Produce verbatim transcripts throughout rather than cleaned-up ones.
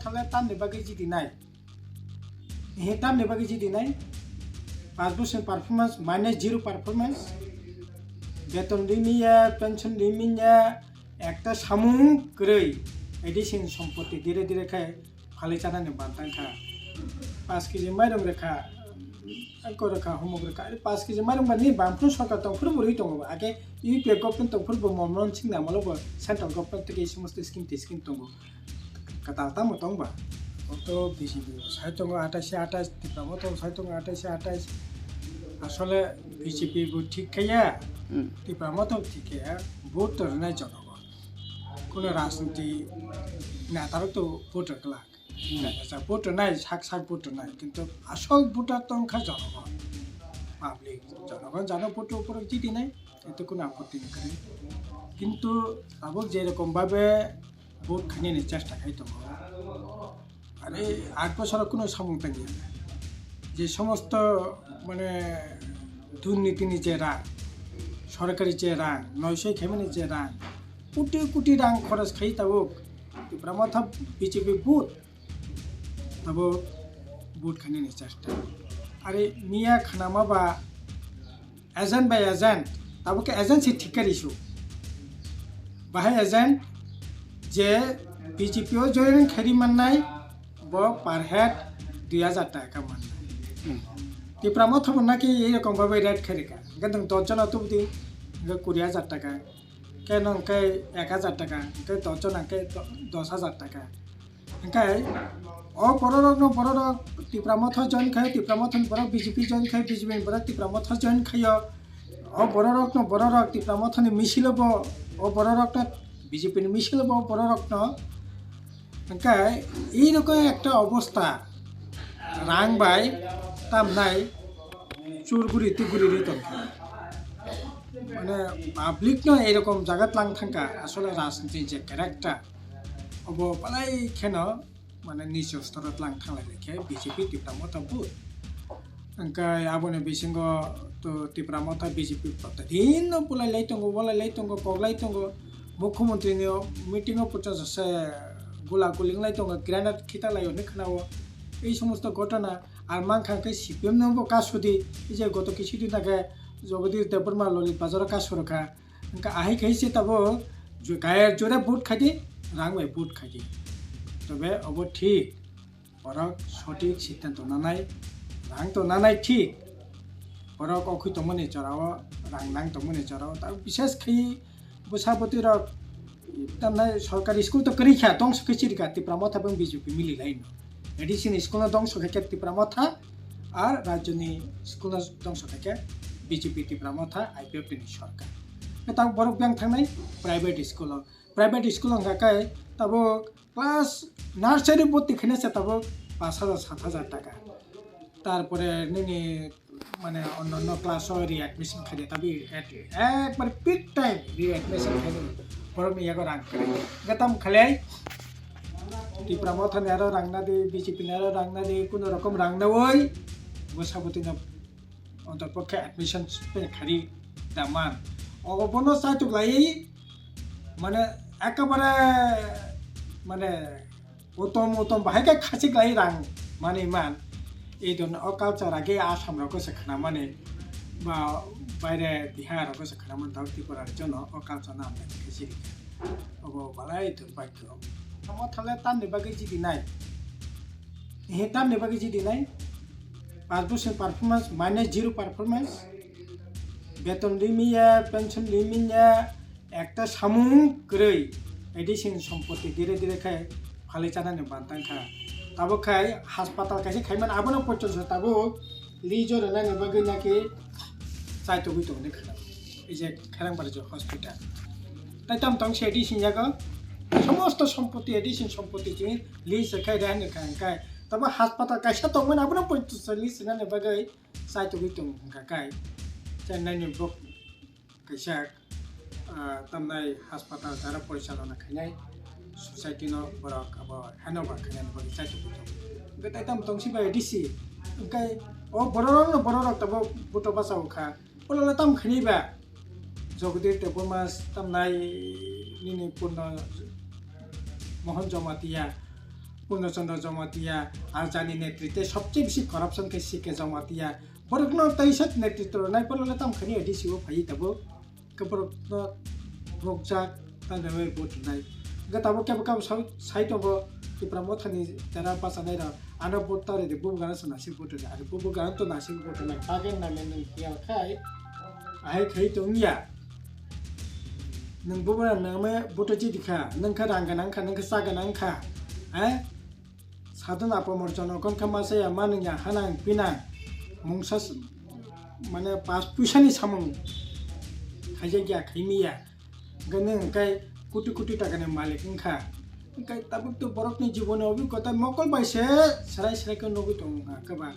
Thale tamni bagwi jidinai? He tamni bagwi jidinai? Paanch bosor performance, minus zero performance. Beton rimiya, pension rimiya, ekta samung kwrwi. A D C ni sompoti dire dire khai phalwi chanani bantang kha. Paanch kg mairung rekha, angko rekha, humuk rekha. Ari paanch kg mairung ba ni bangphru sorkar tongphuru bo rwi tongo. Age U P A government tongphuru bo Manmohan Singh ni amolo bo central government tei ei somosto scheme tei scheme tongo. Kwtal tamo tong ba? Oto B J P bo sai tongo atais atais, Tipra Motha bo sai tongo atais atais. Asole B J P bo thik khaiya, Hmm. Tipra Motha bo thik khaiya, vote to rwnai jonogon. Kuno rajniti neta rok to vote rwkla. Hmm. Neta vote rwnai, sak sak vote rwnai, kintu asol voter to wngkha jonogon. Public, jonogon jano vote rw uphuru jidinai, eto kuno apotti wngkha. Kintu abo je rokom babe vote khainani chesta khai tongo. Are aat bosoro kuno samung tangya. Je somosto mane durnitini je rang, sorkari je rang, noisoi khaimani je rang, koti koti rang khoros khai tabuk Tipra Motha B J P vote, tabuk vote khainani chesta. Are miya khanama ba agent by agent, tabuk khe agent se thik khe risu. Bahai agent je B J P o join khairi mannai, bo per head dui hajar taka mannai. Hmm. Tipra Motha bo naki ei rokom babai rate khairi kha. Hingke nwng dos jona tubudi, hingke kuri hajar taka. Hingke nwng hingke ek hajar taka, hingke dos jona hingke do-, dos hajar taka. Hingke o bororokno bororok Tipra Motha join khai, Tipra Motha ni borok B J P join khai, B J P ni borok Tipra Motha join khaio. O bororokno bororok Tipra Motha ni misilo bo, o bororokno B J P ni misilo bo bororokno. Hingke ei rokom ekta obostha, rang bai tamnai churguri tuguri ri tongkha. Mane public no ei rokom jaga tlang thangkha, asole rajniti je character. Obo balai kheno mane nicho storo tlang thanglai lai khe B J P Tipra Motha vote. Hingke aboni bisingo to Tipra Motha B J P protidin no bulai lai tongo, bulai lai tongo, kok lai tongo. Mukhyamantri ni meeting o pucha se gula guli wng lai tongo, grenade khita lai hwnwi khwnao. Ei somosto ghotona ar mankha hwnkhe C P M no bo kasudi, ei je goto kisu din age Jagadish Debbarma Lolit Bazar o kasu rwkha. Hingke ahai khai se tabuk ju-, gayar jore vote khai di, rang bai vote khai di. Tobe obo thik, borok sothik siddhanto nanai, rang to nanai thik, borok okhoi tongmani jorao, rang nang tongmani jorao, ta bishes khai bwsa bwtwi rok tamnai sorkari school to kwrwi kha, tongso khe chiri kha, Tipra Motha bwng B J P mili lai no. A D C ni school no dongso khe khe Tipra Motha, ar rajyoni school no dongso khe khe B J P Tipra Motha I P F T ni sorkar. Khe tabuk borok biyang thangnai private school o. Private school wngkha khe tabuk class nursery bwtwi khaina se tabuk pash hajar sat hajar taka. Tarpore nini mane onno onno class o readmission khaidi tabi et-, ekbar peak time readmission khaidi borokni yago rang kwrwi. Hwnkhe tamo khalai Tipra Motha ni aro rang nadi, B J P ni aro rang nadi, kuno rokom rang nawi bwsa bwtwi no ontor pokhe admission khari daman. Obo bono chaitok lai mane ekabare mane utom utom bahai khe khachik lai rang manwi man. Ei don o culture age Assam rogo se khna mani ba baire Bihar rogo se khna mani, Tripura region o culture no amai khe siri. Obo balai durbhagyo. Tamo thale tamni bagwi jidi nai? He tamni bagwi jidi nai? Paanch bosor performance minus zero performance. Beton rimiya, pension rimiya, ekta samung kwrwi, A D C ni sompoti dire dire khai phalwi chanani bantang kha. Tabuk khai haspatal kaisa khaiman abono porjonto tabuk lease o rwnani bagwi naki chaitugwi tongni khna. Ei je Kherangpara je hospital. Tai tam tong se A D C ni yago somosto sompoti, A D C ni sompoti chini lease khai rwnani kha hwnkhe. Tabuk haspatal kaisa tongmani abono porjonto lease rwnani bagwi chaitugwi tong hwnkha khai. Chennai ni bok kaisa, ah, tamnai haspatal tara porichalona khainai society no borok abo handover khainani bagwi chaitugwi tongo. Hwnkhe tai tamo tongsi bai A D C, hwnkhe o bororokno bororok tabuk buto bachao kha. Bolole tamo khainai ba? Jagadish Debbarma tamnai nini Purno Mohan Jamatia. Purno Chandra Jamatia, Arjani netritwe sobcheye bisi corruption khe C K Jamatia. Borokno tei sat netritw rwnai, borokno tam khani A D C o phaiwi tabuk. Khe borokno rokjak, tangwi vote rwnai. Hwnkhe tabuk kebo kebo sai, sai tongo, Tipra Mothani jara bachanairok, ano vote ta rwdi, bubugrano se nasik vote rwdi, ani bubugrano to nasik vote rwnai, bagwi nangya nwng hiyal khai, ahai khai tongya. Nwng bubugrano nangmaya vote chidi kha, nwng kha rang gwnang kha, nwng kha cha gwnang kha, eh? Sadhana pamor jono kon kha masa ya manung ya hanang pinang mungsa s-, mane pas puisa ni samung khaijak ya khaimiya. Hwnkhe nwng hwnkhe koti koti taka ni malik wngkha. Hwnkhe tabuk to borok ni jibon ni obhigota mokol bai se serai serai khe nugwi tongo wngkha khe ba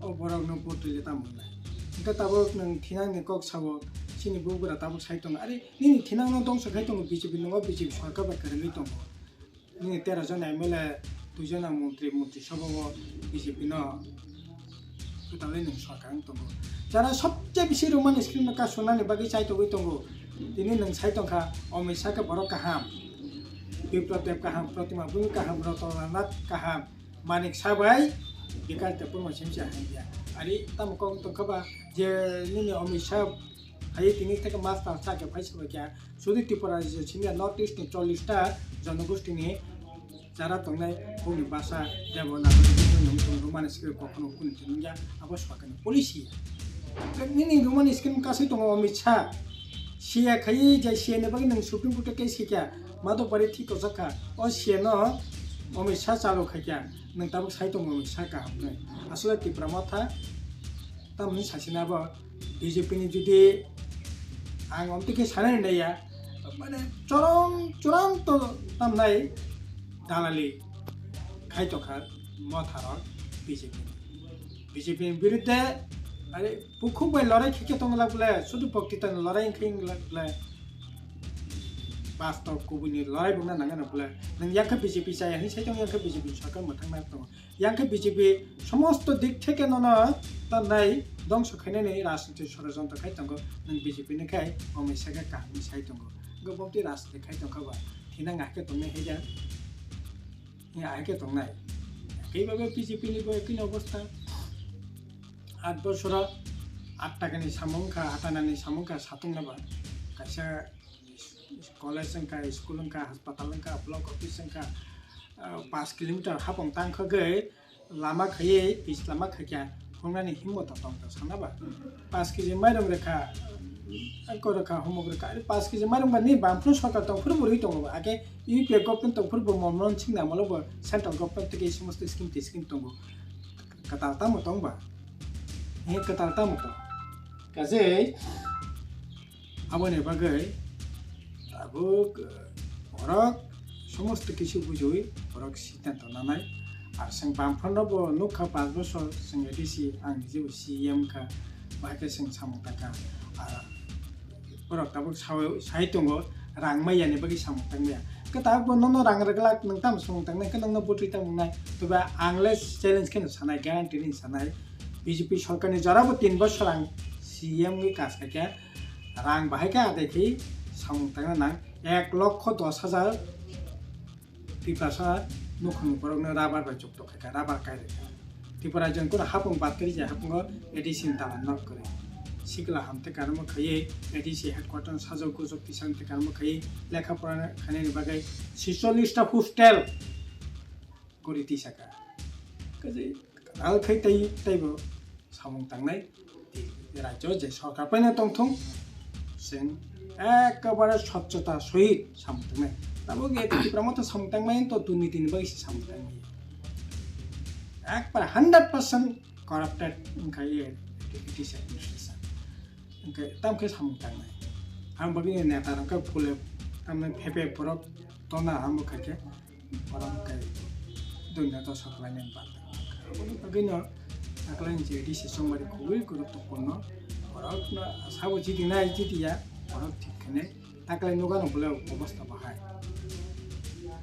o borok no vote rwle tamo wngnai. Hwnkhe tabuk nwng thinang ni kok sao chini bubagra tabuk sai tongo. Are nini thinang no dongso khai tongo B J P, nwng o B J P sorkar bai kwrwngwi tongo. Nini tero jon M L A, dui jona montri, montri sabha o B J P no kwtalwi nwng sorkar wng tongo. Jara sobse bisi Roman script no kasunani bagwi chai togwi tongo. Tini nwng sai tongkha, Amit Shah khe borok kaham, Biplab Deb kaham, Protima Bhumi kaham, Ratan Lal Nath kaham, Manik Saha bai Bikash Debbarma simi se ahai ya. Ari tamo kok tongkha ba je nini Amit Shah hai tini theke master sa khe phai sabai kha. Sudi Tripura rajyo simi ya North East ni chollish ta jonogostini jara tongnai boni basa Devanagari ni boni wngtong Roman script kokhono kunu tini ya abo swkang policy. Nini Roman script kasai tongo Amit Shah. Siya khai je siya ni bagwi nang Supreme Court case khe kya. Madhobari thik kochak kha. O siya no Amit Shah chalo khai kya. Nang tabuk sai tongo Amit Shah kaham nai. Asole Tipra Motha tamni sasina bo B J P ni jodi ang omtwi khe sanai nai ya, mane chorong chorong to tamnai dalali khai tongkha Motha rok B J P ni. B J P ni birudde, are bukhuk bai lorai khe khe tongla bole, sudu bokti tang lorai wngkhe wngla bole, bastob kubuni lorai bongna nangano bole, nang yakhe B J P chaya hin sai tong yakhe B J P sorkar mwthangna tongo. Yang khe B J P somosto dik theke nono tanai dongso khainani rajniti sorojontro khai tongo. Nwng B J P ni khai omoi saka kaham sai tongo. Go bokti rajniti khai tongkha ba thina ngahke tongnai haida. Ya ahke tongnai. Kei babe B J P ni bo ekini obostha. At bosoro at takani samung kha, at anani samung kha satungna ba. Kaisa college wngkha, school wngkha, hospital wngkha, block office wngkha, ah, paanch kilometer hapung tang khogwi lama khaiwi pis lama khaikha hungnani himmo to tong tong sana ba. Paanch kg mairung rwkha, ako rwkha, humuk rwkha, ari paanch kg mairung ba ni bamphru sarkar tong phuru bo rwi tongo ba, ake U P A government tong phuru bo Manmohan Singh ni amolo bo central government tei somosto scheme tei scheme tongo, kwtal tamo tong ba, he kwtal tamo tong, kajei. Aboni bagwi tabuk, eh, borok somosto kisu bujui borok siddhanto nanai. Ar chwng bamphano bo nukha, panch bosor chwng A D C, ang nijebo C M kha, bahai khe chwng samung tangkha. Ar borok tabuk sawi, sai tongo, rang maiyani bagwi samung tangmaya. Khe tabuk bo nono rang rwglak, nwng tamo samung tangnai, khe nokno bwtwi tamo wngnai. Tobe ang le challenge kheno sanai, guarantee ni sanai. B J P sorkarni jorabo tin bosor ang C M wngwi kaj khaikha. Rang bahai khe adai khe samung tangna nang ek lokho dos hajar Tiprasa nukhungni borokno rubber bai chuktok khaikha, rubber kai rwkha. Tripura rajyoni kunu hapung bad khe je hapungo A D C ni dalan nok kwrwi. Sikla hamte karmo khaiwi A D C headquarter sajwk gujwk tisang te karmo khaiwi lekha pora khainani bagwi sicholish ta hostel guri tisaka. Kaje kwtal khai tei teibo samung tangnai. Rajyo je sorkar paina tongthung, chwng ekebare swchhota sohit samung tangnai. Tabuk e Tipra Motha samung tangmani to durniti ni bagwi se samung tangmani. Ekbar hundred percent corrupted wngkha e A D C administration. Wngkhe tamkhe samung tangnai. Ang bagwi neta rok khe phule tamni phepe borok tona hambo khaikhe. Borok khe dunya dosa khlainani banta. Aboni bagwino taklai je A D C chongmani khubui guruttopurno. Borokno sabo chiti nai chiti ya, borok thik khe nai. Taklai nukano bole obostha bahai.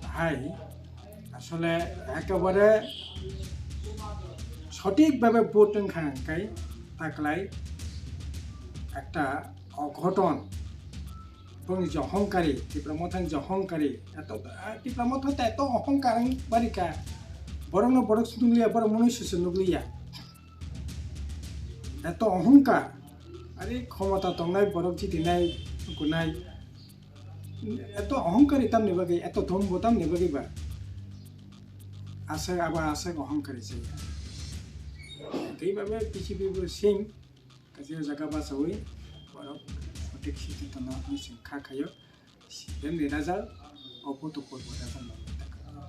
Bahai asole ekebare sothik bhabe vote wngkha hwnkhe taklai ekta oghoton. Bongni je ohongkari, Tipra Mothani je ohongkari, eto, ah, Tipra Motha to eto ohongkar wng bari kha. Borokno borok se nukliya, borok mwnwi se se nukliya. Eto ohongkar, are khomota tongnai borok jitinai, kunai. Eto ohongkari tamni bagwi, eto thumbo tamni bagwi ba? Aswk abo aswk ohongkari se. Tei babe P C B bo same, kaisa jaga bachawi borok sothik siddhantano wngwi chwng kha khaio. Sibemni result, obo to purbo result.